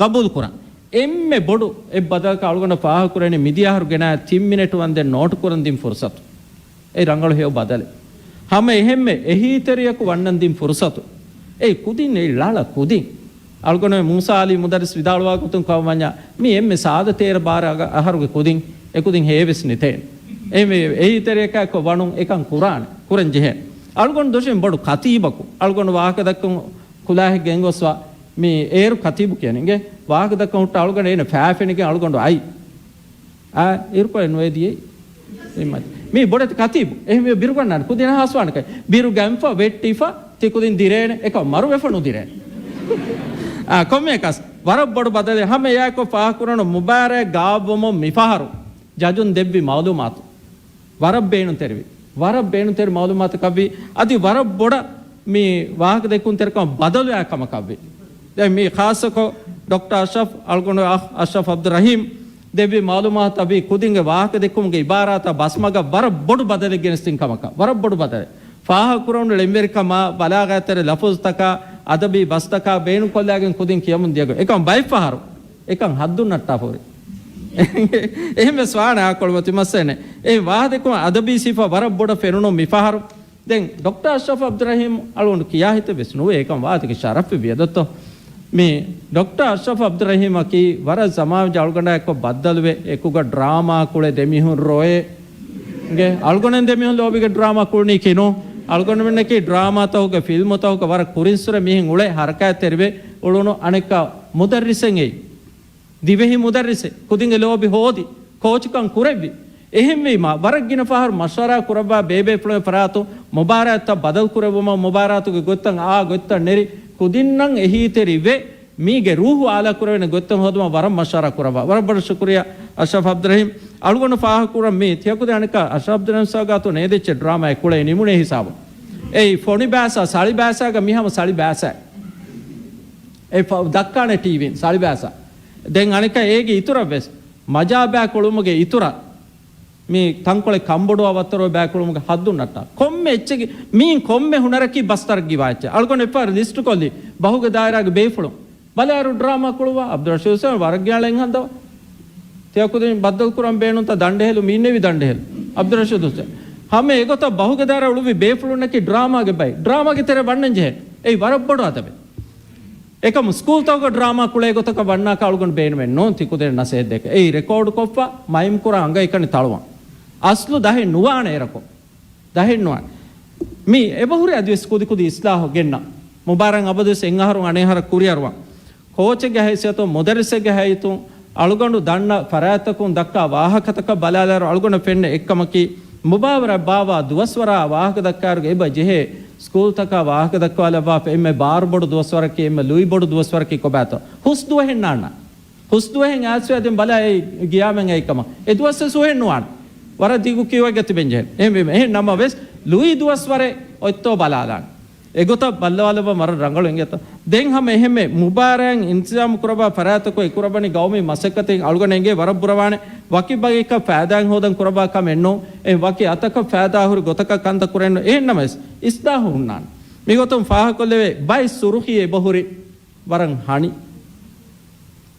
ގަބޫލު ކުރަން. އެންމެ ބޮޑު އެއް ބަދަލަކަށް އަޅުގަނޑަށް ފާހަގަކުރެވެނީ މިދިޔަ އަހަރު ގެނައި ތިން މިނެޓު ވަންދެން ނޯޓު ކުރަން ދިން ފުރުސަތު. އެއީ ރަނގަޅު ހެޔޮ ބަދަލެއް. ހަމަ އެހެންމެ އެހީތެރިޔަކު ވަންނަން ދިން ފުރުސަތު. އެއީ ކުދިން އެއީ ޅަޅަ ކުދިން. އަޅުގަނޑު މޫސާ އަލީ މުދައްރިސް ވިދާޅުވާ ގޮތުން ކަމަށް ވަންޏާ، މީ އެންމެ ސާދަ ތޭރަ ބާރަ އަހަރުގެ ކުދިން، އެ ކުދިން ހޭވެސް ނެތޭނެ. އެހެންވެ އެހީތެރިޔަކާއެކު ވަނުން އެކަން ކުރާނެ، ކުރަން ޖެހޭ. އަޅުގަނޑު ދޮށީ ބޮޑު ކަތީބަކު، އަޅުގަނޑު ވާހަކަ ދައްކަން ކުލާހެއް ގެންގޮސްވާ، މީ އޭރު ކަތީބު ކިޔަނީ. އިނގޭ ވާހަކަ ދައްކަން ހުއްޓާ އަޅުގަނޑު އޭނަ ފާފެނިގެން އަޅުގަނޑު އައި. އާ، އިރުކޮޅެއް ނުވެދިޔައީ. މީ ބޮޑެތި ކަތީބު. އެހެންވެ ބިރުގަންނާނެ. ކުދިން ހާސްވާނެކަން. ބިރުގަންފަ ވެއްޓިފަ، ތި ކުދިން ދިރޭނެ. އެކަމް މަރުވެފަ ނުދިރޭނެ. އާ، ކޮންމެއަކަސް، ވަރަށް ބޮޑު ބަދަލެއް. ހަމަ އެއާއެކު ފާހަގަކުރަން މުބާރާތް ގާއްވަމުން މިފަހަރު ޖަޖުން ދެއްވި މައުލޫމާތު. ވަރަށް ބޭނުންތެރިވި. ވަރަށް ބޭނުންތެރި މައުލޫމާތަކަށްވި. އަދި ވަރަށް ބޮޑަށް މި ވާހަކަދެއްކުންތެރިކަމަށް ބަދަލުވާ ކަމަކަށްވި. ދެން މި ޚާއްޞަކޮށް ޑޮކްޓަރ އަޝްރަފް، އަޅުގަނޑު އަޚް އަޝްރަފް އަބްދުއްރަހީމް ދެއްވި މައުލޫމާތަށްވި ކުދިންގެ ވާހަކަދެއްކުމުގެ އިބާރާތާ ބަސްމަގަށް ވަރަށް ބޮޑު ބަދަލެއް ގެނެސްދިން ކަމަކަށް. ވަރަށް ބޮޑު ބަދަލެއް. ފާހަގަކުރަން އެންވެރިކަމާ ބަލާޣާތެރެ ލަފުޒުތަކާ އަދަބީ ބަސްތަކާ ބޭނުންކޮށްލާގެން ކުދިން ކިޔަމުން ދިޔަގޮތް. އެކަމް ބައެއްފަހަރު އެކަން ހައްދުން ނައްޓާފަ ހުރި. އެހެންވެސް ވާނެ އާކޮޅު މަތި މައްސަލައެއް. އެ ވާހަކަދެއްކުމަށް އަދަބީ ސިފަ ވަރަށް ބޮޑަށް ފެނުނު މިފަހަރު. ދެން ޑޮކްޓަރ އަޝްރަފް އަބްދުއްރަހީމް އަޅުގަނޑު ކިޔާ ހިތެއްވެސް ނުވޭ. އެކަން ވާތިކެ ޝަރަފްވި ވިޔަ ދޮއްތޯ. މި ޑޮކްޓަރ އަޝްރަފް އަބްދުއްރަހީމަކީ ވަރަށް ޒަމާން އަޅުގަނޑާ އެއްކޮށް ބައްދަލުވެ، އެކުގަ ޑްރާމާ ކުޅެ ދެމީހުން ރޮއެ. އިނގޭ އަޅުގަނޑު ދެމީހުން ލޯބިގެ ޑްރާމާ ކުޅުނީ ކިނު. އަޅުގަނޑުމެންނަކީ ޑްރާމާތަކުގެ ފިލްމުތަކުގެ ވަރަށް ކުރިންސުރެ މީހެއް އުޅެ ހަރަކާތްތެރިވެ އުޅުނު އަނެއްކާ މުދައްރިސެއް އެއީ. ދިވެހި މުދައްރިސެއް، ކުދިންގެ ލޯބި ހޯދި، ކޯޗުކަން ކުރެއްވި. އެހެންވީމާ، ވަރަށް ގިނަ ފަހަރު މަޝްވަރާ ކުރައްވާ ބޭބޭފުޅުން ފަރާތު މުބާރާތްތައް ބަދަލު ކުރެއްވުމަށް، މުބާރާތުގެ ގޮތްތައް އާ ގޮތްތައް ނެރި، ކުދިންނަށް އެހީތެރިވެ، މީގެ ރޫހު އާލާ ކުރެވޭނެ ގޮތްތައް ހޯދުމަށް ވަރަށް މަޝްވަރާ ކުރައްވާ. ވަރަށް ބޮޑަށް ޝުކުރިއްޔާ އަޝްރަފް އަބްދުއްރަހީމް. އަޅުގަނޑު ފާހަގަކުރަން މީ، ތިޔަކުދިން އަނެއްކާ އަޝްރަފް އަބްދުއްރަހީމް ސާގާތު ނޭދެއްޗެއް ޑްރާމާއެއް ކުޅޭ ނިމުނޭ ހިސާބު. އެއީ ފޮނި ބާސާ، ސަޅި ބާސާގަ މިހަމަ ސަޅި ބާސާ. އެ ފަ-، ދައްކާނެ ޓީވީން ސަޅި ބާސާ. ދެން އަނެއްކާ އޭގެ އިތުރަށްވެސް، މަޖާ ބައިކުޅުމުގެ އިތުރަށް މި ތަންކޮޅެއް ކަންބޮޑުވާ ވައްތަރު ބައިކުޅުމުގެ ހައްދުން ނައްޓާ. ކޮންމެ އެއްޗެއްގެ، މީން ކޮންމެ ހުނަރަކީ ބަސް ތަރައްގީވާ އެއްޗެއް. އަޅުގަނޑު އެއްފަހަރު ލިސްޓު ކޮށްލި ބަހުގެ ދާއިރާގެ ބޭފުޅުން. ބަލާއިރު ޑްރާމާ ކުޅުވާ، އަބްދުއްރަޝީދު ހުސެން ވަރަށް ގިނަ އެއްހަނދަވަ. ތިޔަކުދިން ބައްދަލުކުރަން ބޭނުންތަ ދަނޑެހެލު، މީންނެވި ދަނޑެހެލު. އަބްދުއްރަޝީދު ހުސެން. ހަމަ އެގޮތަށް ބަހުގެ ދާއިރާ އުޅުއްވި ބޭފުޅުންނަކީ ޑްރާމާގެ ބައި. ޑްރާމާގެ ތެރެ ވަންނަން ޖެހޭ. އެއީ ވަރަށް ބޮޑު އަދަބެއް. އެކަމު ސްކޫލްތަކުގަ ޑްރާމާ ކުޅޭ ގޮތަކަށް ވަންނާކަށް އަޅުގަނޑު ބޭނުމެއް ނޫން ތި ކުދިން ނަސޭހަތްދޭކަށް. އެއީ ރެކޯޑު ކޮށްފަ، މައިން ކުރާ އަނގައިކަނި ތަޅުވަން. އަސްލު ދަހެއް ނުވާނެ އެރަކު. ދަހެއް ނުވާނެ. މީ އެބަހުރި އަދިވެސް ކުދި ކުދި އިސްލާހު ގެންނަ. މުބާރާތް އަބަދުވެސް އެއްއަހަރު އަނެއްއަހަރަށް ކުރިއަރުވަން. ކޯޗެއްގެ ހައިސިއްޔަތުން، މުދައްރިސެއްގެ ހައިސިއްޔަތުން، އަޅުގަނޑު ދަންނަ ފަރާތްތަކުން ދައްކާ ވާހަކަތަކަށް ބަލާލާއިރު އަޅުގަނޑަށް ފެންނަ އެއްކަމަކީ، މުބާވަރަށް ބާއްވާ ދުވަސްވަރާ ވާހަކަ ދައްކާއިރު އެބަ ޖެހޭ ސްކޫލްތަކާ ވާހަކަ ދައްކަވާލައްވާފަ އެންމެ ބާރުބޮޑު ދުވަސްވަރަކީ، އެންމެ ލުއިބޮޑު ދުވަސްވަރަކީ ކޮބާތޯ؟ ހުސް ދުވަހެއް ނާންނާނެ. ހުސް ދުވަހެއް އައިސްވެ އަދި ބަލާ އެ ގިޔާމެން އެއްކަމަށް. އެ ދުވަސްވެސް ހުހެއް ނުވާނެ. ވަރަށް ދިގު ކިޔުވެގެ ތިބެން ޖެހޭ. އެހެންވީމަ، އެހެން ނަމަވެސް ލުއި ދުވަސްވަރެއް އޮތްތޯ ބަލާލާނެ. އެގޮތަށް ބައްލަވާލައްވަން ވަރަށް ރަނގަޅު އިނގޭތަ؟ ދެން ހަމަ އެހެންމެ މުބާރާތް އިންތިޒާމު ކުރައްވާ ފަރާތްތަކުން އެކުރައްވަނީ ގައުމީ މަސައްކަތެއް އަޅުގަނޑަށް އެނގޭ ވަރަށް ބުރަވާނެ. ވަކި ބަގެއްކަށް ފައިދާއެއް ހޯދަން ކުރައްވާ ކަމެއް ނޫން. އެ ވަކި އަތަކަށް ފައިދާ ހުރި ގޮތަކަށް ކަންތައް ކުރެއްނު. އެހެންނަމަވެސް، އިސްލާހު ހުންނާނެ. މިގޮތުން ފާހަގަކޮށްލެވޭ، ބައެއް ސުރުޚީ އެބަހުރި ވަރަށް ހަނި.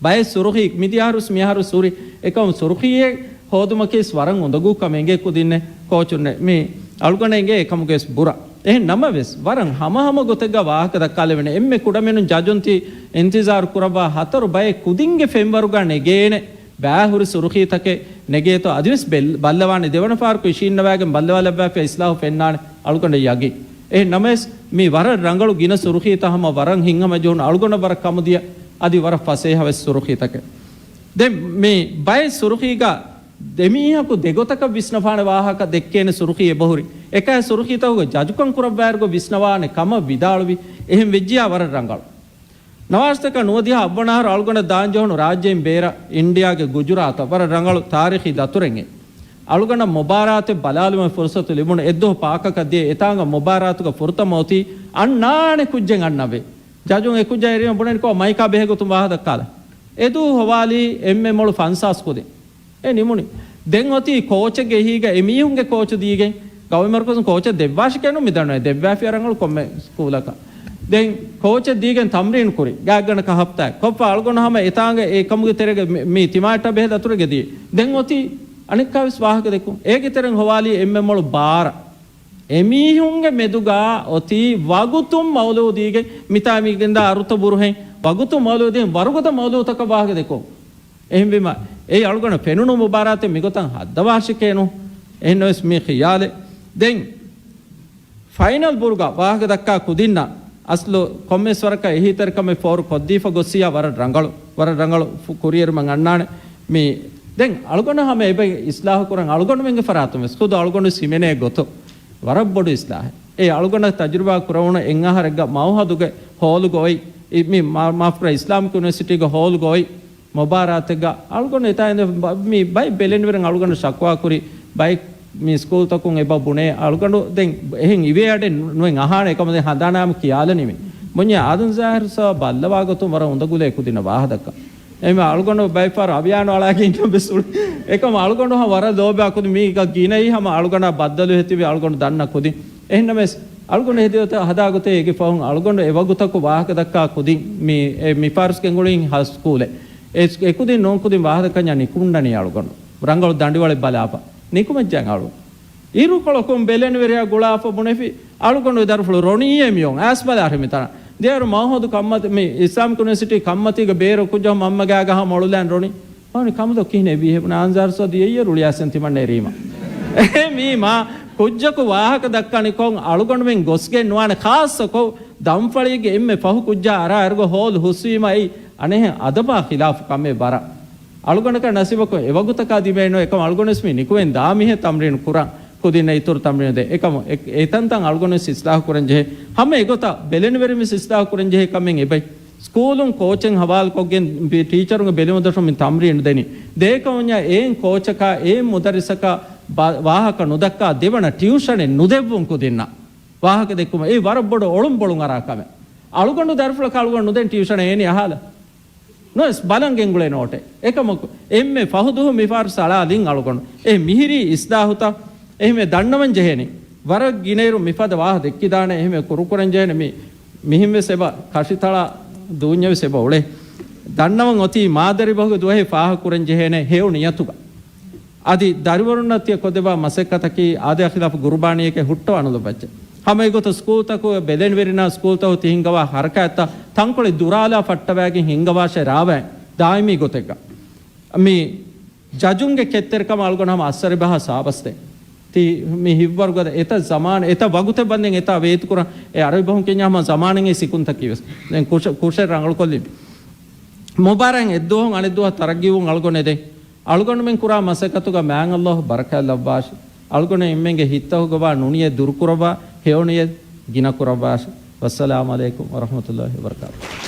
ބައެއް ސުރުޚީ މިދިޔަ އަހަރުސް މި އަހަރުސް ހުރި އެކަމު ސުރުޚީއެއް ހޯދުމަކީސް ވަރަށް އުނދަގޫ ކަމެއް އެނގޭ ކުދިންނެއް ކޯޗުންނެއް. މި އަޅުގަނޑަށް އެނގޭ އެކަމުގައިސް ބުރަ. އެހެން ނަމަވެސް، ވަރަށް ހަމަހަމަ ގޮތެއްގަ ވާހަކަ ދައްކާލެވޭނެ. އެންމެ ކުޑަމިނުން ޖަޖުން ތި އިންތިޒާރު ކުރައްވާ ހަތަރު ބައެއް ކުދިންގެ ފެންވަރުގަ ނެގޭނެ ބައި ހުރި ސުރުޚީތަކެއް ނެގޭތޯ އަދިވެސް ބެލް-، ބައްލަވާނެ. ދެވަނަ ފަހަރަކު އިށީންނަވާގެން ބައްލަވާލައްވާފަ އިސްލާހު ފެންނާނެ އަޅުގަނޑަށް ޔަގީން. އެހެން ނަމަވެސް، މި ވަރަށް ރަނގަޅު ގިނަ ސުރުޚީތައް ހަމަ ވަރަށް ހިތްހަމަޖެހުނު އަޅުގަނޑަށް ވަރަށް ކަމުދިޔަ އަދި ވަރަށް ފަސޭހަވެސް ސުރުޚީތަކެއް. ދެން މި ބައެއް ސުރުޚީގަ ދެމީހަކު ދެގޮތަކަށް ވިސްނަފާނެ ވާހަކަ ދެއްކޭނެ ސުރުޚީ އެބަހުރި. އެކަހަލަ ސުރުޚީތަކުގަ ޖަޖުކަން ކުރައްވާއިރުގަ ވިސްނަވާނެ ކަމަށް ވިދާޅުވި. އެހެން ވެއްޖިޔާ ވަރަށް ރަނގަޅު. ނަވާރަސަތަކަށް ނުވަދިހަ އަށްވަނަ އަހަރު އަޅުގަނޑަށް ދާންޖެހުނު ރާއްޖެއިން ބޭރަށް އިންޑިޔާގެ ގުޖުރާތަށް ވަރަށް ރަނގަޅު ތާރީޚީ ދަތުރެއް. އަޅުގަނޑަށް މުބާރާތެއް ބަލާލުމަށް ފުރުސަތު ލިބުނު. އެއްދުވަހު ޕާކަކަށް ދިޔަ އެތާނގަ މުބާރާތުގަ ފުރަތަމަ އޮތީ އަންނާނެ ކުއްޖެއް އަންނަވޭ. ޖަޖުން އެކުއްޖާ އެރީމަ ބުނަނީ ކޮބާ މައިކާ ބެހޭ ގޮތުން ވާހަކަ ދައްކާލަ. އެދުވަހު ހޮވާލީ އެންމެ މޮޅު ފަންސާސް ކުދިން. އެ ނިމުނީ. ދެން އޮތީ ކޯޗެއްގެ އެހީގަ އެމީހުންގެ ކޯޗު ދީގެން، ގައުމީ މަރުކަޒުން ކޯޗެއް ދެއްވާށިކޭނު މިދަންނަވަނީ. ދެއްވާފިޔާ ރަނގަޅު ކޮންމެ ސްކޫލަކަށް. ދެން ކޯޗެއް ދީގެން ތަމްރީން ކުރި. ގާތްގަނޑަކަށް ހަފްތާއެއް. ކޮށްފަ އަޅުގަނޑު ހަމަ އެތާނގަ އެ ކަމުގެ ތެރޭގަ މި، މި ތިމާއަށްޓަށް ބެހޭ ދަތުރެއްގަ ދިޔަ. ދެން އޮތީ އަނެއްކާވެސް ވާހަކަ ދެއްކުން. އޭގެ ތެރެއިން ހޮވާލީ އެންމެ މޮޅު ބާރަ. އެމީހުންގެ މެދުގަ އޮތީ ވަގުތުން މައުލޫ ދީގެން މިތާ މިގެންދާ އަރުތަ ބުރުހެން ވަގުތުން މައުލޫ ދީން ވަރުގަދަ މައުލޫތަކަށް ވާހަކަ ދެއްކުން. އެހެންވީމަ، އެއީ އަޅުގަނޑަށް ފެނުނު މުބާރާތެއް މިގޮތަށް ހައްދަވާށިކޭނު. އެހެންނަމަވެސް މި ޚިޔާލެއް. ދެން ފައިނަލް ބުރުގަ ވާހަކަ ދައްކާ ކުދިންނަށް އަސްލު ކޮންމެސް ވަރަކަށް އެހީތެރިކަމެއް ފޯރު ކޮށްދީފަ ގޮއްސިޔާ ވަރަށް ރަނގަޅު، ވަރަށް ރަނގަޅު ފު-، ކުރިއެރުމެއް އަންނާނެ. މި ދެން އަޅުގަނޑު ހަމަ އެބަ އިސްލާހު ކުރަން އަޅުގަނޑުމެންގެ ފަރާތުން ވެސް ޚުދު އަޅުގަނޑު ހިމެނޭ ގޮތު ވަރަށް ބޮޑު އިސްލާހެއް. އެ އަޅުގަނޑަށް ތަޖުރިބާ ކުރެވުނު އެއް އަހަރެއްގަ މައުހަދުގެ ހޯލުގަ އޮތް، މި މާ-، މާފުކުރާ އިސްލާމިކް ޔުނިވަރސިޓީގެ ހޯލުގަ އޮތް، މުބާރާތެއްގަ އަޅުގަނޑު އެތާ އިނދެ ބަ-، މި ބައެއް ބެލެނިވެރިން އަޅުގަނޑު ޝަކުވާ ކުރި، ބައެއް މި ސްކޫލްތަކުން އެބަ ބުނޭ، އަޅުގަނޑު ދެން އެހެން އިވޭ އަޑެއް ނު-، ނުވެން އަހާނެ، އެކަމަ ދެން ހަނދާނާމަ ކިޔާލަނީމޭ. ބުންޏެ އާދަމް ޒާހިރު ސާބް ބައްލަވާ ގޮތުން ވަރަށް އުނދަގުލޭ ކުދިންނަށް ވާހަކަ ދައްކަން. އެހެންވެ އަޅުގަނޑު ބައެއް ފަހަރު އަވިޔާނު އަޅާގެ އިންނަ ވެސް އުޅޭ. އެކަމަ އަޅުގަނޑު ހަމަ ވަރަށް ލޯބިވާ ކުދިން މީގަ ގިނައީ ހަމަ އަޅުގަނޑާ ބައްދަލު ހެތިވި އަޅުގަނޑު ދަންނަ ކުދިން. އެހެންނަމަވެސް އަޅުގަނޑު ހެދި ހަދާ ގޮތެއް އޭގެ ފަހުން އަޅުގަނޑު އެވަގުތަކު ވާހަކަ ދައްކާ ކުދިން މި، އެ، މި ފާރުސް ގެންގުޅިން ހަ ސްކޫލެއް. އެ، އެކުދިން ނޫން ކުދިން ވާހަކަ ދައްކަންޏާ ނިކުންނަނީ އަޅުގަނޑު. ރަނގަޅު ދަނޑިވަޅެއް ބަލާފަ. ނިކުމެއްޖާ އަޅު. އިރުކޮޅަކުން ބެލެނިވެރިޔާ ގުޅާފަ ބުނެފި، އަޅުގަނޑު ދަރިފުޅު ރޮނީއޭ މިއޮން އައިސް ބަލާށި މިތަނަށް. ދިޔައިރު މައުހަދު ކަންމަތި، މި އިސްލާމިކް ޔުނިވަރސިޓީ ކަންމަތީގަ ބޭރު ކުއްޖަކު މަންމަ ގާގަ ހަމަ އޮޅުލާން ރޮނީ. އަހަނި ކަމުދޯ ކިހިނެއް ވީ ހެބުނާ އާންޒާރު ސޯ ދިޔައީ ރުޅިއައިސް ތިމަންނަ އެރީމަ. އެހެންވީމާ، ކުއްޖަކު ވާހަކަ ދައްކަނިކޮށް އަޅުގަނޑުމެން ގޮސްގެން ނުވާނެ، ޚާއްޞަކޮށް ދަންފަޅީގެ އެންމެ ފަހު ކުއްޖާ އަރާ އިރުގަ ހޯލް ހުސްވީމަ އެއީ އަނެއްހެން އަދަބާ ޚިލާފު ކަމެއް ވަރަށް. އަޅުގަނޑަކަށް ނަސީބަކުން އެވަގުތަކާ ދިމައެއް ނުވޭ. އެކަމަށް އަޅުގަނޑުވެސް މި ނިކުމެން ދާ މިހެން ތަމްރީނު ކުރަން. ކުދިންނަށް އިތުރު ތަމްރީނު ދޭ. އެކަމަށް އެ، އެތަންތަން އަޅުގަނޑުވެސް އިސްލާހު ކުރަން ޖެހޭ. ހަމަ އެގޮތަށް ބެލެނިވެރިންވެސް އިސްލާހު ކުރަން ޖެހޭ ކަމެއް އެބައި. ސްކޫލުން ކޯޗެއް ހަވާލުކޮށްގެން ޓީޗަރުންގެ ބެލުމަށް ދަށުން މި ތަމްރީނު ދެނީ. ދޭކަމަންޏާ އެއިން ކޯޗަކާ އެއިން މުދައްރިސަކާ ބާ-، ވާހަކަ ނުދައްކާ ދެވަނަ ޓިއުޝަނެއް ނުދެއްވުން ކުދިންނަށް. ވާހަކަ ދެއްކުމަށް އެއީ ވަރަށް ބޮޑު އޮޅުންބޮޅުން އަރާ ކަމެއް. އަޅުގަނޑު ދަރިފުޅަކަށް އަޅުގަނޑު ނުދޭން ޓިއުޝަނެއް އޭނި އަހާލަ. ނުވެސް ބަލަން ގެންގުޅޭ ނޯޓެއް. އެކަމަކު، އެންމެ ފަހު ދުވަހު މި ފާރު ސަޅާލިން އަޅުގަނޑު. އެ މިހިރީ އިސްލާހުތައް އެހެމެ ދަންނަވަން ޖެހޭނެ. ވަރަށް ގިނައިރު މިފަދަ ވާހަ ދެއްކިދާނެ އެހެމެ ކުރުކުރަން ޖެހޭނެ މި، މިހިން ވެސް އެބަ ކަށިތަޅާ ދޫންޏެއް ވެސް އެބަ އުޅޭ. ދަންނަވަން އޮތީ މާދަރި ބަހުގެ ދުވަހެއް ފާހަ ކުރަން ޖެހޭނެ ހެޔޮ ނިޔަތުގަ. އަދި ދަރިވަރުންނަށް ތިޔަ ކޮށްދެއްވާ މަސައްކަތަކީ އާދަޔާ ޚިލާފު ގުރުބާނީއެކޭ ހުއްޓަވާ ނުލައްވައްޗެއް. ހަމަ އެގޮތަށް ސްކޫލްތަކުގެ ބެލެނިވެރިންނާ ސްކޫލްތަކު ތި ހިންގަވާ ހަރަކާތްތައް ތަންކޮޅެއް ދުރާލާ ފައްޓަވައިގެން ހިންގަވާށޭ ރާވައިން ދާއިމީ ގޮތެއްގަ. މި ޖަޖުންގެ ކެތްތެރިކަމަށް އަޅުގަނޑު ހަމަ އައްސަރި ބަހާ ސާބަސްދޭ. ތި މި ހިއްވަރުގަދަ އެތައް ޒަމާން، އެތައް ވަގުތެއް ވަންދެން އެތާ ވޭތުކުރަން. އެ އަރަބި ބަހުން ކިންޏާ ހަމަ ޒަމާނެއް ސިކުންތަކީ ވެސް. ދެން ކުށެއް، ކުށެއް ރަނގަޅުކޮށްލިން. މުބާރާތް އެއްދުވަހުން އަނެއްދުވަހަށް ތަރައްގީވުން އަޅުގަނޑު އެދެން. އަޅުގަނޑުމެން ކުރާ މަސައްކަތުގަ މާތް ﷲ ބަރަކާތް ލައްވާށި. އަޅުގަނޑު އެންމެންގެ ހިތްތަކުގަވާ ނުނިޔަތް ދުރުކުރައްވާ، ހެޔޮނިޔަތް ގިނަކުރައްވާށި. ވައްސަލާމު ޢަލައިކުމް ވަރަޙްމަތުﷲ ވަބަރަކާތުހު.